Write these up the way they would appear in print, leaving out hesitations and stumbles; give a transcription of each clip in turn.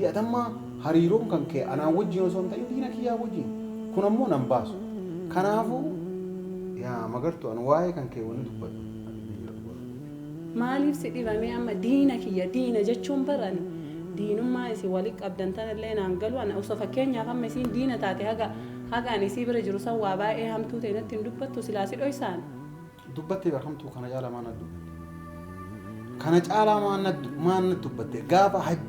Ati amma hariiroon kan kee anaan wajjin osoo hin ta'in diina kiyyaa wajjin. Kun ammoo nan baasu. Kanaafuu yaa Magartuu an waa'ee kan kee wanni dubbadhu ati biyya dhugaa. Maaliif si dhiba mee amma diina kiyya diina jechuun bar ani diinummaa isin wali qabdan tanallee naan galu ana osoo fakkeenyaaf amma isiin diina taate haga haga ani isii bira jiru san waa baay'ee hamtuu ta'e natti hin dubbattu silaa si dhoysaan. Dubbattee bar hamtuu kana caalaa maa natti dubbatte? Kana caalaa maa natti maa natti dubbatte? Gaafa hajj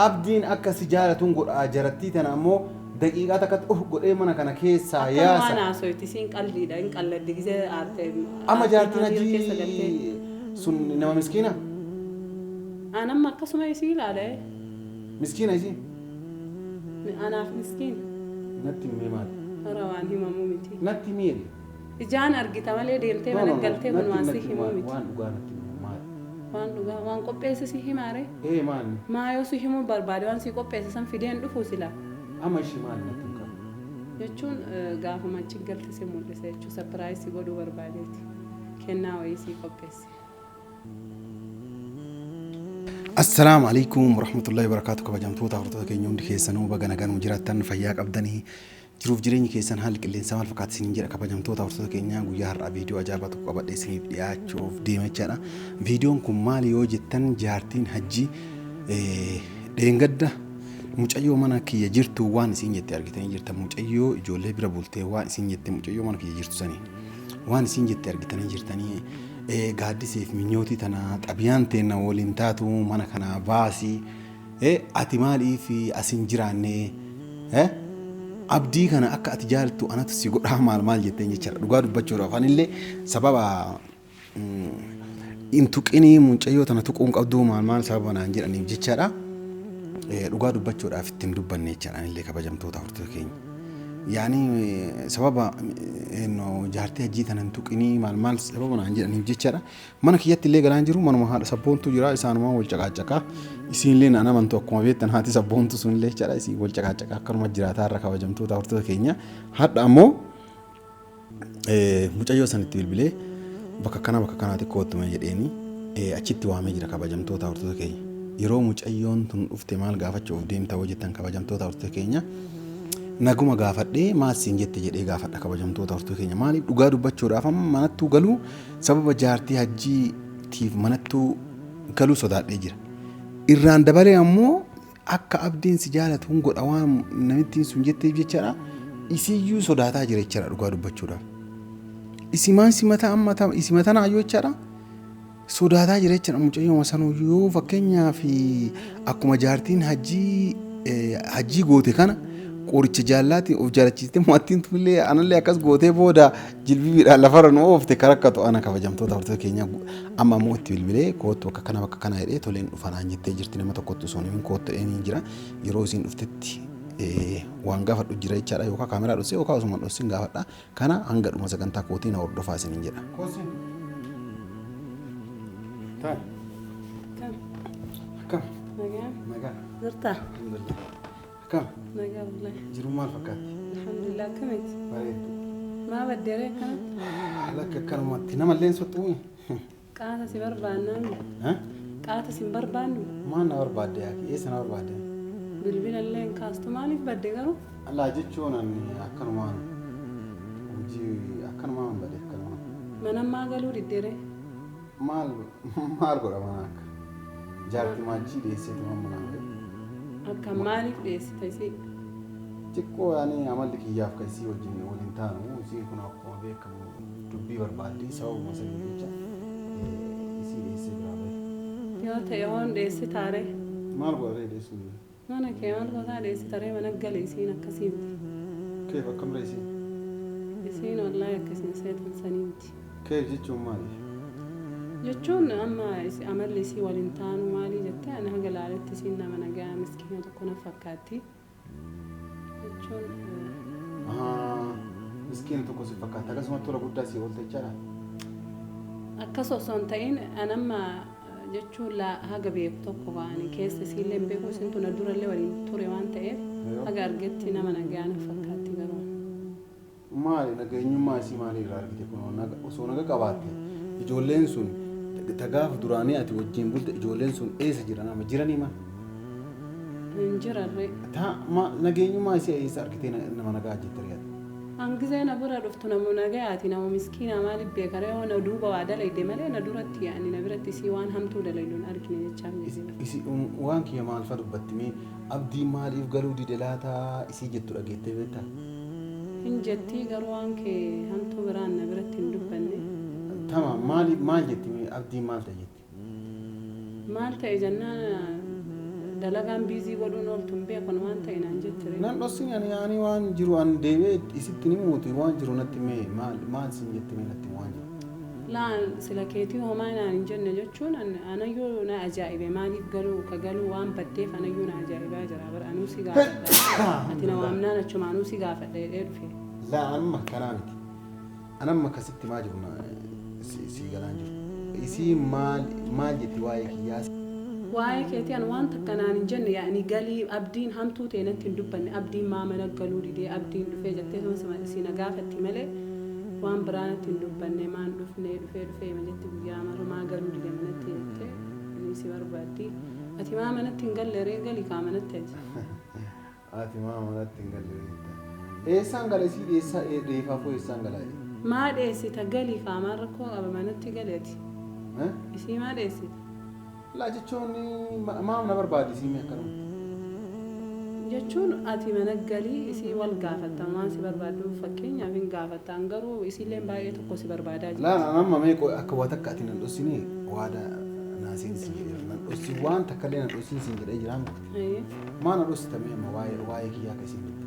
abdiin akka si jaalatun godhaa jarattii tana ammoo daqiiqaa takkatti uh godhee mana kana keessaa Akkanumaan yaasa. haasoyti isiin qaldiidha hin qalladdi gizee aarte Amma aartee jaartiin maa miira keessa galtee. hajii sun nama miskiina? An amma akkasuma isii ilaala ee. Miskiina isiin? Anaaf miskiina. Natti himi mee maali? Hara waan himamu miti. Natti himi jedhi. Ijaan argita malee deemtee No mana no no galtee kun natti waan si natti himuu waan miti. waan dhugaa natti himi maali? Waan dhugaa waan qopheesse si himaa ree? Ee maali? Maa yoo si himuu barbaade waan sii qopheesse san fidee hin dhufuu silaa? Amma ishi maali natti himi kaa. Jechuun gaafuma achi galte si mul'isa jechuu surprise si godhuu barbaadeeti. Kennaa wayii sii qopheesse. Assalaamu alaikum warahmatullahi wabarakatuh kabajamtoota hordoftoota keenya hundi keessanuu baga nagaan nu jiraattan fayyaa qabdanii Jiruuf jireenyi keessan haalli qilleensaa maal fakkaata isiniin jedha kabajamtoota hordoftoota keenyaa guyyaa har'aa viidiyoo ajaa'ibaa tokko qabadhee isiniif dhiyaachuuf deema jechaadha. Viidiyoon kun maali yoo jettan jaartiin hajjii dheengadda mucayyoo mana kiyya jirtu waan isiin jette argitanii jirtan mucayyoo ijoollee bira bultee waan isiin jette mucayyoo mana kiyya jirtu sanii waan isiin jette argitanii jirtanii gaaddiseef minyootii tana xabiyaan teenna waliin taatu mana kanaa baasii Ati maaliif as hin jiraanne? Abdii kana akka ati jaalattu anatu si godhaa maal maal jetteen jechaadha. Dhugaa dubbachuudhaaf anillee sababa hin tuqinii mucayyoo tana tuquu hin qabduu maal maal sababa naan jedhaniif jechaadha. Dhugaa dubbachuudhaaf itti hin dubbanne jechaadha anillee kabajamtoota hordoftoota keenya. Yaani sababa jaartii hajjii tana hin tuqinii maal maal sababa naan jedhaniif jechaadha. Mana kiyyatti illee galaan jiru manuma haadha sabboontuu jira isaanumaan wal caqaacaqaa isiin illee naan amantu akkuma beektan haati sabboontuu sun illee jechaadha isiin wal caqaacaqaa akkanuma jiraataa irra kabajamtoota hordoftoota keenya hadha ammoo mucayyoo sanitti bilbilee bakka akkana bakka kanaatti koottu mee jedheeni achitti waamee jira kabajamtoota hordoftoota keenya yeroo mucayyoon tun dhufte maal gaafachuuf deemta hoo jettan kabajamtoota hordoftoota keenya Naguma gaafadhee maal siin jette jedhee gaafadha kabajamtoota hordoftoota keenya. Maaliif dhugaa dubbachuudhaaf amma manattuu galuu sababa jaartii hajjii tiif manattuu galuu sodaadhee jira. Irraan dabalee ammoo akka abdiin si jaalatu hin godha waan namittiin sun jetteef jechaadha. Isiyyuu sodaataa jira jechaadha dhugaa dubbachuudhaaf. Isimaan simata amma isima tanaayyuu jechaadha. Sodaataa jira jechuudha mucayyooma sanuu yoo fakkeenyaaf akkuma jaartiin hajjii hajjii goote kana qoricha jaallaatiin of jaalachiistee mo'attiin tunillee anallee akkas gootee booda jilbibiidhaan lafarra nu oofte kan rakkatu ana kabajamtoota hordoftoota keenya amma ammoo itti bilbilee koottu bakka kana bakka kana jedhee toleen dhufa naan jettee jirti nama tokkotti osoo hin koottu jedhee jira yeroo isiin dhuftetti waan gaafadhu jira jechaadha yookaan kaameraa dhossee yookaan osuma hin dhossin gaafadha Kana hanga dhuma sagantaa kootii na hordofaa isiniin jedha. Koosii. Taa'e. Akkam? Akkam? Nagaa? Nagaa. Jirtaa? Alhamdulillah. Akkam? Nagaa wallahi. Jiruun maal fakkaatti? Alhamdulillah akkamitti? Bareeddu. Maa baddeeree akkanatti? Lakka akkanumatti namallee hin soxxuumi. Qaata si barbaannaami. Ha? Qaata si hin barbaannu. Maal na barbaadde yaaki? Eessa na barbaadde? Bilbila illee hin kaastu maaliif badde garuu? Alaa jechuun ani akkanumaan hojii akkanumaan bade akkanumaan. Manammaa galuu diddeeree? Maal maal godha mana akka? Jaarti maajjii dhiyeesseetu mana manaa ba'e. Akka maaliif dhiyeessita isii? Xiqqoo yaani amalli kiyyaaf kan isii wajjin waliin taanu isiin kun akkuma beekamu dubbii barbaaddi sababuma saniif jecha isii dheessee biraa bahe. Yoo ta'e hoon dheessitaaree? Maal godha ree dheessuun? Mana kee maal gootaa dheessitaree mana gali isiin akkasii miti. Keef akkam ree isiin? Isiin wallaahi akka isin seetan sanii miti. Keef jechuun maali? Jechuun amma amalli isii waliin taanuu maalii jettee ani haga laaletti isiin nama nagayaa miskiina tokko na fakkaatti. Jechuun. Ahaa miskiina tokko si fakkaata akkasuma tola guddaa si oolte jechaadha. Akkas osoo hin ta'in an amma jechuun laa haga beeku tokko ani keessa isiillee hin beeku isintu na durallee waliin ture waan ta'eef haga argetti nama nagaa na fakkaatti garuu. Maali nageenyummaa isii maalii irraa argite kunoo naga osoo naga qabaatte ijoolleen sun ta gaafa duraanii ati wajjin bulte ijoolleen sun eessa jiran amma jiranii mana? Hin jirarre. Ta ma nageenyummaa isii eessa argitee nama nagaa jette riyaati? Hangizee na bira dhuftu namu nagayaati, nama miskiina, maaliif beekare, yoo na duuba waa dalayde malee na duratti, yaani na biratti isii waan hamtuu dalaydu hin argine jechaaf jedhe. Isi waan kiyya maal fa dubbatti mee? Abdii maaliif galuu dide laataa isii jettu dhageettee beektaa? Hin jettii, garuu waan kee hamtuu biraan na biratti hin dubbanne. Tama maaliif maal jetti mee? Abdiin maal ta'e jetti? Maal ta'e jennaan dalagaan busy godhuun ooltu hin beekon waan ta'e naan jetti ree. Nan dhossin, ani waan jiru ani deebi'ee isitti ni muutu, waan jiru natti mee, maal maal sin jetti mee, natti waan jiru. Laan sila keetii homaa naan hin jenne jechuun anayyuu na ajaa'ibe, maaliif galuu ka galuu waan baddeef anayyuu na ajaa'ibaa jira bara, anuu si gaafadha, ati na waamnaan achuma anuu si gaafadha jedhee dhufe. Laa, anuma kanaa miti. Anamma akkasitti maa jiru si galaan jiru. Isii maal maal jetti waa'ee kiyyaa? Waa'ee keetii an waan takka naan hin jenne, yaa'ni galii abdiin hamtuu ta'e natti hin dubbanne, abdiin maa mana galuu didee, abdiin dhufee jettee tuma si na gaafatti malee waan biraa natti hin dubbanne. Maan dhufnee dhufee dhufee ma jetti, guyyaa mara maa galuu dide manatti jettee inni si barbaaddi. Ati maa manatti hin galle ree? Gali kaa manatti ati. Ati maa manatti hin galle jetta? Eessaan gala isii eessaa dheefaafuu eessaan galaa? Maa dheessita? Gali kaa, maan rakkoo qaba? Manatti gali ati. Isii maa dheessita? Laa, jechuun maam na barbaadi isii mee akkanuma? Jechuun ati mana galii, isii wal gaafatta, waan si barbaaddu fakkeenyaaf hin gaafattaan, garuu isiilleen baay'ee tokko si barbaadaa jirti. Laa, amma mee akka waa takka ati nan dhossinii waada naasiin sin jedheera, nan dhossi, waan takka illee nan dhossin sin jedhee jiraam. Maa na dhossita mee amma waa'ee kiyyaa akka isiin dubbatte?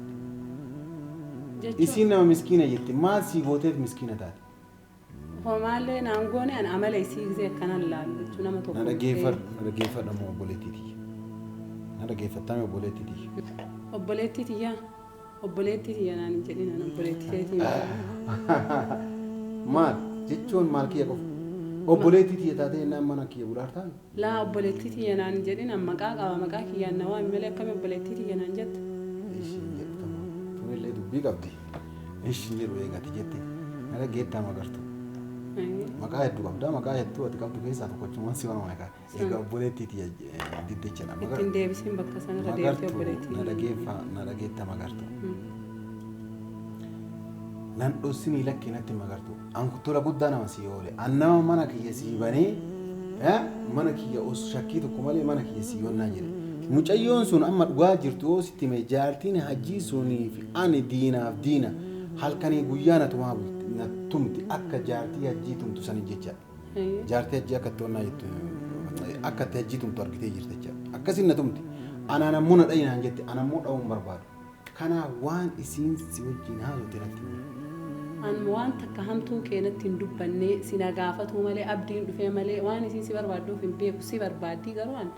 Jechuun Isiin nama miskiina jetti, maal sii gooteef miskiina taate? Homaallee naan goone, an amala isii gisee akkanan laalu jechuun nama tokko. Na dhaggeeffadhu, na dhaggeeffadhu ammoo obboleettii tiyya. Na dhaggeeffattame obboleettii tiyya? Obboleettii tiyyaa, obboleettii tiyya naan hin jedhin, an obboleettii teetii miti. Maal jechuun maal kiyya qofa? Obboleettii tiyya taatee jennaan mana kiyya bulaar taate? Laa, obboleettii tiyya naan hin jedhin, an maqaa qaba, maqaa kiyyaan na waami malee akkami obboleettii tiyya naan jetta? Ishiin jedhu tamaa tunillee dubbii qabdi. Ishiin jedhu eegati jette. Na dhaggeettaa magartu? Maqaa hedduu qabda, maqaa hedduu ati qabdu keessaa tokkochumaan si waama egaa. Egaa obboleettii tiyya diddeechadha. Ittiin deebisin, bakka sanarra deebitee Magartuu obboleettii. Na dhageeffa, na dhageetta magartu? Nan dhossinii, lakkii natti magartu. An tola guddaa nama sii oole. An nama mana kiyya sii banee, mana kiyya os shakkii tokko malee mana kiyya sii yonnaa jedhe. Mucayyoon sun amma dhugaa jirtu yoo sitti hime, jaartiin hajjii sunii fi ani diinaaf diina, halkanii guyyaa na tumaa bulti, na tumti akka jaartii hajjii tumtu sanii jechaadha. Jaartii hajjii akka itti onnaa jettu, akka itti hajjii tumtu argitee jirti jechaadha. Akkasiin na tumti. Anaan ammoo na dhayi naan jette, ana ammoo dha'uu hin barbaadu. Kanaaf waan isiin si wajjin haasofte natti himi. An waan takka hamtuu kee natti hin dubbanne, si na gaafatuu malee, abdiin dhufee malee waan isiin si barbaadduuf hin beeku, si barbaaddii, garuu an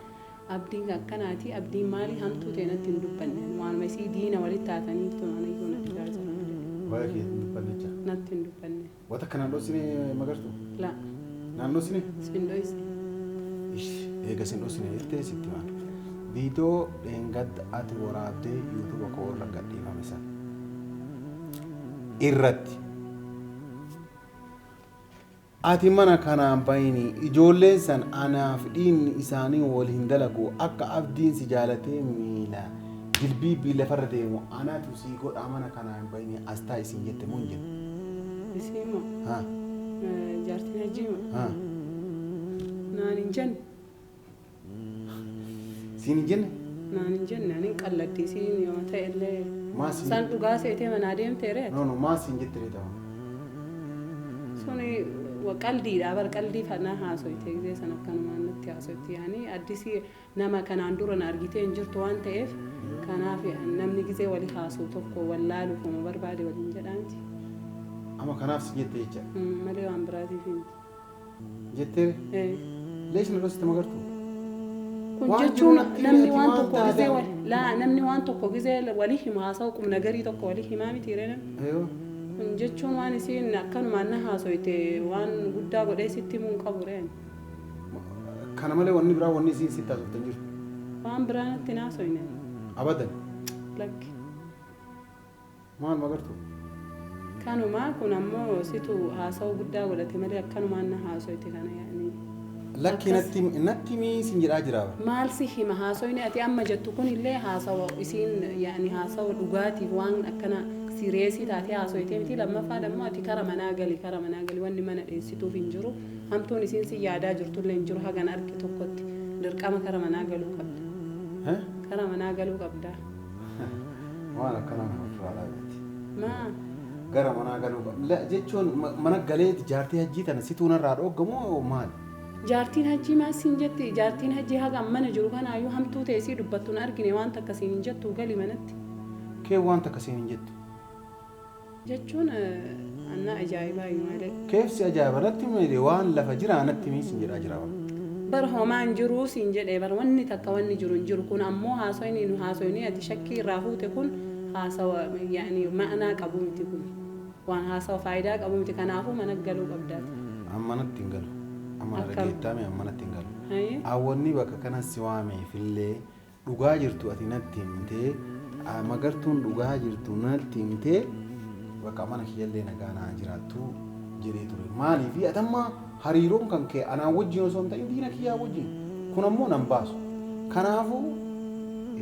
abdiin akkanaati, abdiin maali hamtuu ta'e natti hin dubbanne, waanuma isii diina walitti taataniif tuma anayyuu na dhibaa jira malee. Waa'ee kee hin dubbanne jecha. Natti hin dubbanne. Waan takka naan dhossine magartu? La. Naan dhossine? Sin dhoyse. Ish, eega sin dhossine jettee sitti maan. Viidiyoo dheengadda ati waraabdee YouTube koo irra gadhiifame san irratti ati mana kanaan bayini, ijoolleen san anaaf dhiinni isaanii wal hin dalagu, akka abdiin si jaalatee miila jilbiibbii lafarra deemu anatu sii godha, mana kanaan bayini, as taa isin jette moo hin jenne? Isii moo? Haa. Jaartiin hajjii moo? Haa. Naan hin jenne. Siin hin jenne? Naan hin jenne, ani hin qalladdi isiin yoo ta'e illee. Maa siin San dhugaa seetee manaa deemtee reet. No, no, maa siin jette reetama? Suni qaldiidha bar, qaldii fana haasoyte, gisee san akkanumaan natti haasoyte, yaani addisii nama kanaan dura na argitee hin jirtu waan ta'eef, kanaaf namni gisee wali haasa'u tokko wallaaluuf uma barbaade waliin jedhaa miti. Amma kanaaf si jette jecha. Malee waan biraatiif miti. Jettee? Eh. Leesh na dhoksite magartu? Kun Waan jiru jechuun natti namni himi, waan ati tokko waan gisee taate. Laa, namni waan tokko gisee walii himu haasa'u qubna garii tokko walii himaa miti ree namni. Ayoo. Kun jechuun waan isiin akkanumaan na haasoyte waan guddaa godhee sitti himuu hin qabu ree ani. Kana malee wanni biraa wanni isiin sitti haasofte hin jirtu? Waan biraa natti hin haasoyne. Abadan. Lakki. Maal magartu? Kanuma, kun ammoo situ haasa'u guddaa godhate malee akkanumaan na haasoyte kana yaani. Lakki natti himii sin jedhaa jira. Maal si hima haasoyni ati amma jettu kun illee haasawa isiin yaani haasawa dhugaatiif waan akkana sireesii taatee haasoytee miti. Lammaffaa dammoo ati kara manaa gali, kara manaa gali, wanni mana dheessituuf hin jiru, hamtuun isiin si yaadaa jirtullee hin jiru. Hagan arge tokkotti dirqama kara manaa galuu qabda. Kara manaa galuu qabda. Waan akkanaa kana ofirraa dhaabatti. Maa? Gara manaa galuu qabda jechuun mana galee jaartii hajjii tana situu narraa dhooggamoo maali? Jaartiin hajjii maal siin jetti? Jaartiin hajjii haga mana jiru kanaayyuu hamtuu teessii dubbattu hin argine, waan takka siin hin jettu, gali manatti. Kee waan takka siin hin jettu. Jechuun anna ajaa'ibaa malee. Keefsi ajaa'iba natti himi, waan lafa jiraa natti himii sin jedhaa jira. Bar homaa hin jiruu siin jedhee bar, wanni takka wanni jiru hin jiru. Kun ammoo haasoyni nu haasoyni ati shakkii irraa fuute kun haasawa yaani ma'anaa qabu miti, kun waan haasawa faayidaa qabu miti. Kanaafuu mana galuu qabdaati. Amma natti hin galu. Amma na Akkam? dhageettaame, amma natti hin galu. Hayyee. Hawwanni bakka kana si waameefillee dhugaa jirtu ati natti himtee, Magartuun dhugaa jirtu natti himtee, bakka mana kiyyallee nagaa naa jiraattu jedhee ture. Maaliif atamma hariiroon kan kee anaan wajjin osoo hin ta'in diina kiyyaa wajjin, kun ammoo nan baasu. Kanaafuu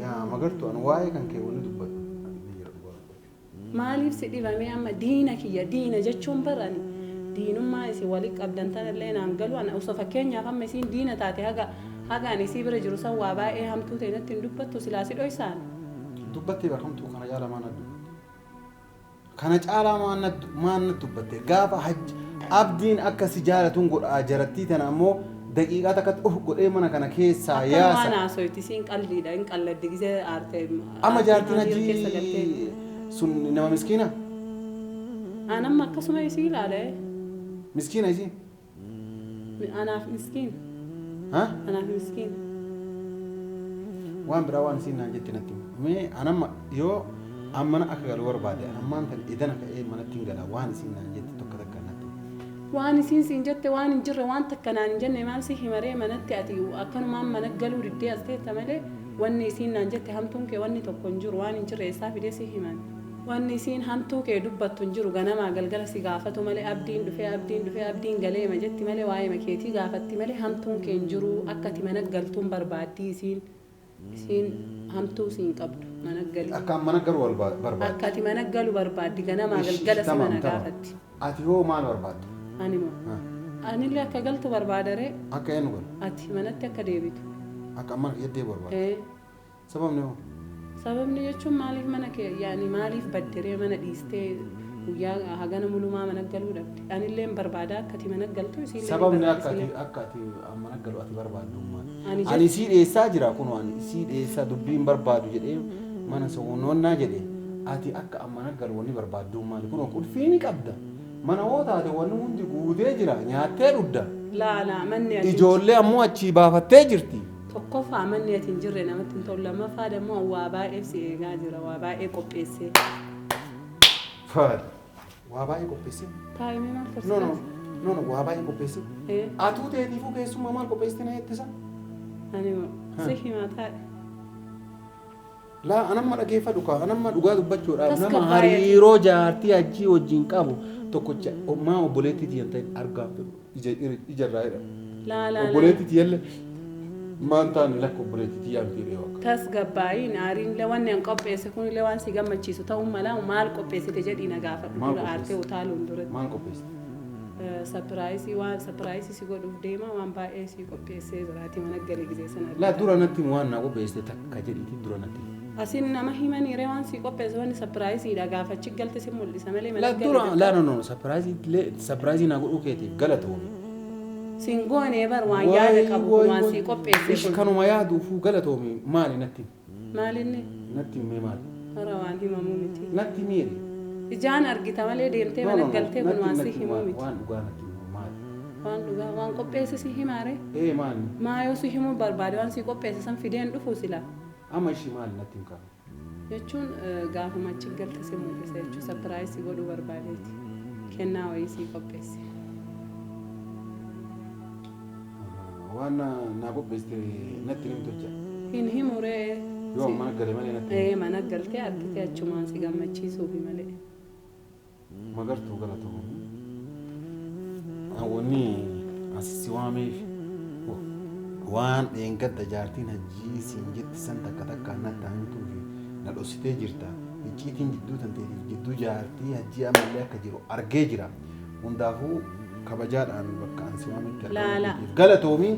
yaa Magartuu, an waa'ee kan kee wanni dubbadhu ni jira dhugaa dubbachuu. Maaliif si dhibamee amma diina kiyya diina jechuun? Barani diinummaa isin walitti qabdan tanallee naan galu. Ana osoo fakkeenyaaf amma isiin diina taate, haga ani isii bira jiru san waa baay'ee hamtuu ta'e natti hin dubbattu, silaa si dhoysaan. Dubbattee barhamtuu kana caalaa maan dubbatte? Kana caalaa maan natti dubbatte? Gaafa hajji abdiin akka si jaalatuun godhaa, jarattii tana ammoo daqiiqaa takkatti of godhee mana kana keessaa Akka waan yaasa. haasoyti isiin qalliidha, hin qalladdi gisee aarte. Amma jaartiin miira keessa galtee. Hajjii sun nama miskiina? An amma akkasuma isii ilaale. Miskiina isiin? Anaaf miskiin. Ha? Anaaf miskiin. Waan biraa waan isiin naan jette natti himi. Mee anamma yoo an mana akka galu barbaade, an ammaan tan edana ka'ee manatti hin gala, waan isiin naan jette tokko takka natti himi. Waan isiin siin jette waan hin jirre, waan takka naan hin jenne. Maal si himaree manatti? Ati akkanumaan mana galuu diddee as teetta malee wanni isiin naan jette hamtuun kee wanni tokko hin jiru. Waan hin jirre eessaa fidee si himan? Wanni isiin hamtuu kee dubbattu hin jiru. Ganamaa galgala si gaafatu malee, abdiin dhufee, abdiin dhufee, abdiin galeema jetti malee, waa'ee makeetii gaafatti malee hamtuun kee hin jiru. Akka ati mana galtuun barbaaddii. Isiin hamtuu siin qabdu, mana gali. Akka an mana galu barbaaddi. Akka ati mana galu barbaaddi, ganamaa galgala si Tamam, mana tamam. gaafatti. Ati hoo maal barbaadda? Ani moo? Ha. Anillee akka galtu barbaadaree. Akka eenyu galu? Ati manatti akka deebitu. Akka mana kiyyatti barbaadda. Ee. Sababni hoo? Sababni jechuun maaliif mana kee, yaani maaliif badderee mana dhiistee guyyaa hagana mulumaa mana galuu dhabde? Anillee hin barbaada akka ati mana galtu, isiillee ni Sababni barbaada akka ati isiillee. akka ati mana galu ati barbaaddu maali? Ani Ani sii dhiyeessaa jira, kun ani sii dhiyeessaa dubbii hin barbaadu jedhee mana sonoonnaa jedhee, ati akka an mana galu wanni barbaaddu maali? Kun qulfii ni qabda. Mana hoo taate wanni hundi guutee jira, nyaattee dhugda. Laa laa, manni ati Ijoollee ammoo achii baafattee jirti. Tokkoffaa manni ati hin jirre namatti hin tolu. Lammaffaa dammoo waa baay'eef si eegaa jira, waa baay'ee qopheessee. Faali. Waa baay'ee qopheessee. Taa'imee maal No no karsiisaati? no no, waa baay'ee qopheessee. Ee. Atuu teetiifuu keessummaa maal qopheessite na jettisa? Ani moo si himaa, taa'e. Laa, anamma dhageeffadhu kaa, anamma dhugaa dubbachuudhaaf nama Tasgabbaa'eeti. hariiroo jaartii hajjii wajjin qabu tokkocha maa obboleettii tiyyan ta'in argaa ija ijarraa jedhama. Laa laa laa. Obboleettii tiyyallee maan taane, lakka obboleettii tiyyaan fiidhee bakka. Tasgabbaa'iin aariin wanni an qopheesse kunillee waan si gammachiisu ta'uu mala. Maal qopheessite jedhii na gaafadhu. Maal dura aartee qopheessite? utaaluun duratti. Maal qopheessite? Surprise, waan surprise si godhuuf deema, waan baay'ee si qopheessee jiraati, mana galee gisee sana. Laa, dura natti himi, waan naa qopheessite takka jedhiiti dura natti himi. Asin nama himaniire waan si qopheesse, wanni surpriseiidha, gaafachi galte si mul'isa malee mana Laa galee dura, laa, no no, surprise illee surprise naa godhuu keetiif galatoomi. Sin goonee bar, waan yaada qabu kun waan si qopheesse kun. Kanuma yaaduufuu galatoomi. Maali natti himi? Maalinni? Natti himee maali? Hara, waan himamuu miti. Natti himiiri. Ijaan argita malee deemtee mana galtee kun waan si himuu miti. Waan dhugaa natti himi, maali? Waan dhugaa waan qopheesse si himaare. Ee, maali? Maa yoo si himuu barbaade waan si qopheesse san fideen dhufu sila. Amma ishii maali, natti him kaa. Jechuun gaafuma achi galte si mul'isa jechuun surprise godhuu barbaadeeti. Kennaa wayii si qopheesse. Waan naa qopheessite natti himtu jecha. Hin himuree. Yoo mana gale malee natti Ee, mana galtee argitee achumaan si gammachiisuufi malee. Magartuu, galatoomi. Wanni asi si waameef Waan dheengadda jaartiin hajjii siin jetti san takka takkaan natti himtuu fi na dhoksitee jirta. Icciitiin jidduu tanteetiif jidduu jaartii hajjii ammallee akka jiru argee jira. Hundaafuu kabajaadhaan bakka an si waametti Laala. argamuu galatoomii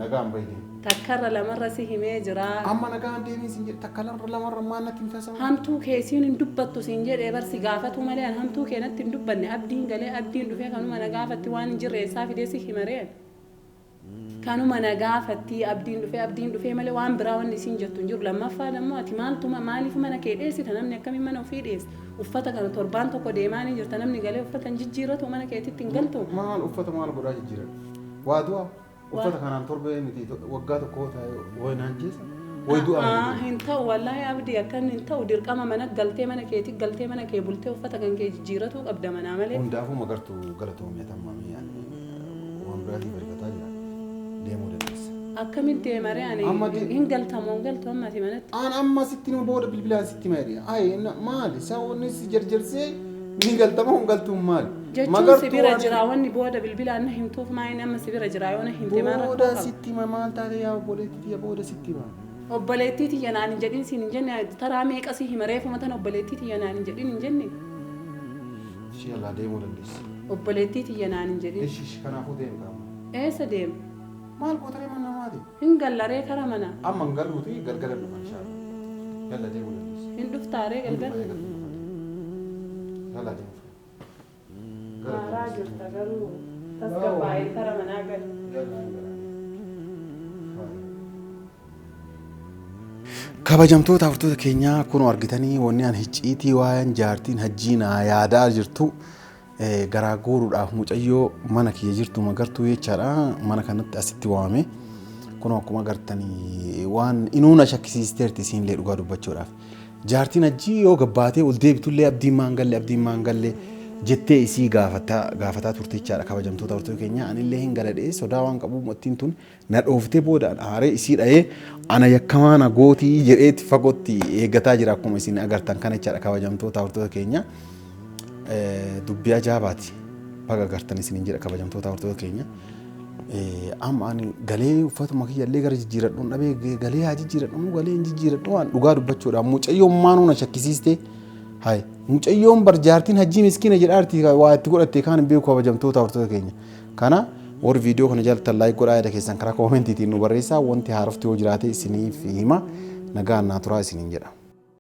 nagaan bahi deemi. Takkarra lamarra si himee jira. Amma nagaan deemii siin jedhe takka lamarra maal natti himta sama? Hamtuu kee isiin hin dubbattu siin jedhee bar si gaafatu malee an hamtuu kee natti hin dubbanne abdiin galee abdiin dhufee kanuma na gaafatti waan hin jirre eessaa fidee si himaree. Kanuma na gaafatti abdiin dhufee abdiin dhufee malee waan biraa wanni isiin jettu hin jiru. Lammaffaan ammoo ati maaltuma maaliif mana kee dheessita namni akkamiin mana ofii dheessa? Uffata kana torbaan tokko deemaa ni jirta namni galee uffata hin jijjiiratu mana keetitti hin galtu. Maal uffata maal godhaa jijjiiran? Waa du'a uffata kanaan torbee miti waggaa tokko taa'e wayi naan jeessa wayi du'a. Hin ta'u wallaahi abdii akkan hin ta'u dirqama mana galtee mana keetti galtee mana kee bultee uffata kan kee jijjiiratuu qabda manaa malee. Hundaafuu magartuu galatoomii atammamii waan biraatiif ariifataa jira deemuu dandeessa. Akkamitti deemaree ani Amma hin galtamoo hin galtu amma ati manatti. Aan amma sitti nima booda bilbilaan sitti hima jedhe. Ayi maali isa wanni si jarjarsee ni galtama hin galtuun maali? Jechuun si bira jira wanni booda bilbilaan na himtuuf maayini amma si bira jira yoo na himte maal rakkoo Booda qaba? sitti hima maal taate yaa obboleettii tiyya booda sitti hima. Obboleettii tiyya naan hin jedhin siin hin jenne taraa meeqa si hima reefuma tana obboleettii tiyya naan hin jedhin hin jenne. Ishee allaa deemuu dandeessa. Obboleettii tiyya naan hin jedhin. Ishi kanaafuu deemi qaama. Eessa deema? Maal gootaree mana namaati? Hin gallaree kara mana. Amma hin galuuti galgala dhufa inshallah. Galla deemuu dandeessa. Hin dhuftaaree galgala. Galla deemu. Maaraa jirta garuu tasgabbaa'ee kara manaa gali. Kabajamtoota hordoftoota keenyaa kunoo argitanii wanni an hicciitii waa'een jaartiin hajjii naa yaadaa jirtu garaa guuruudhaaf mucayyoo mana kiyya jirtu magartuu jechaadha. Mana kanatti asitti waame. Kunoo akkuma agartanii waan inuu na shakkisiisteerti isiinillee dhugaa dubbachuudhaaf. Jaartiin hajjii yoo gabbaatee ol deebitullee abdiin maan galle abdiin maan galle jettee isii gaafataa turte jechaadha kabajamtoota hordoftoota keenyaa. Anillee hin galadhee sodaa waan qabuuf ittiin tun na dhooftee booda aaree isii dha'ee ana yakkamaa na gootii jedheetti fagootti eeggataa jira akkuma isin agartan kana jechaadha kabajamtoota hordoftoota keenya. Dubbii ajaa'ibaati. Baga agartan isiniin jedha kabajamtoota hordoftoota keenya. Amma ani galee uffatuma kiyyallee gara jijjiiradhuun dhabee galee haa jijjiiradhu galee hin jijjiiradhu waan dhugaa dubbachuudhaan mucayyoon maanuu na shakkisiiste. Hai mucayyoon bar jaartiin hajjii miskiina jedhaarti waa itti godhatte kaan hin beeku kabajamtoota hordoftoota keenya. Kana warri viidiyoo kana jaallattan like godhaa yaada keessan karaa koomentiitiin nu barreessaa wanti haarofti yoo jiraate isiniif hima nagaan naa turaa isiniin jedha.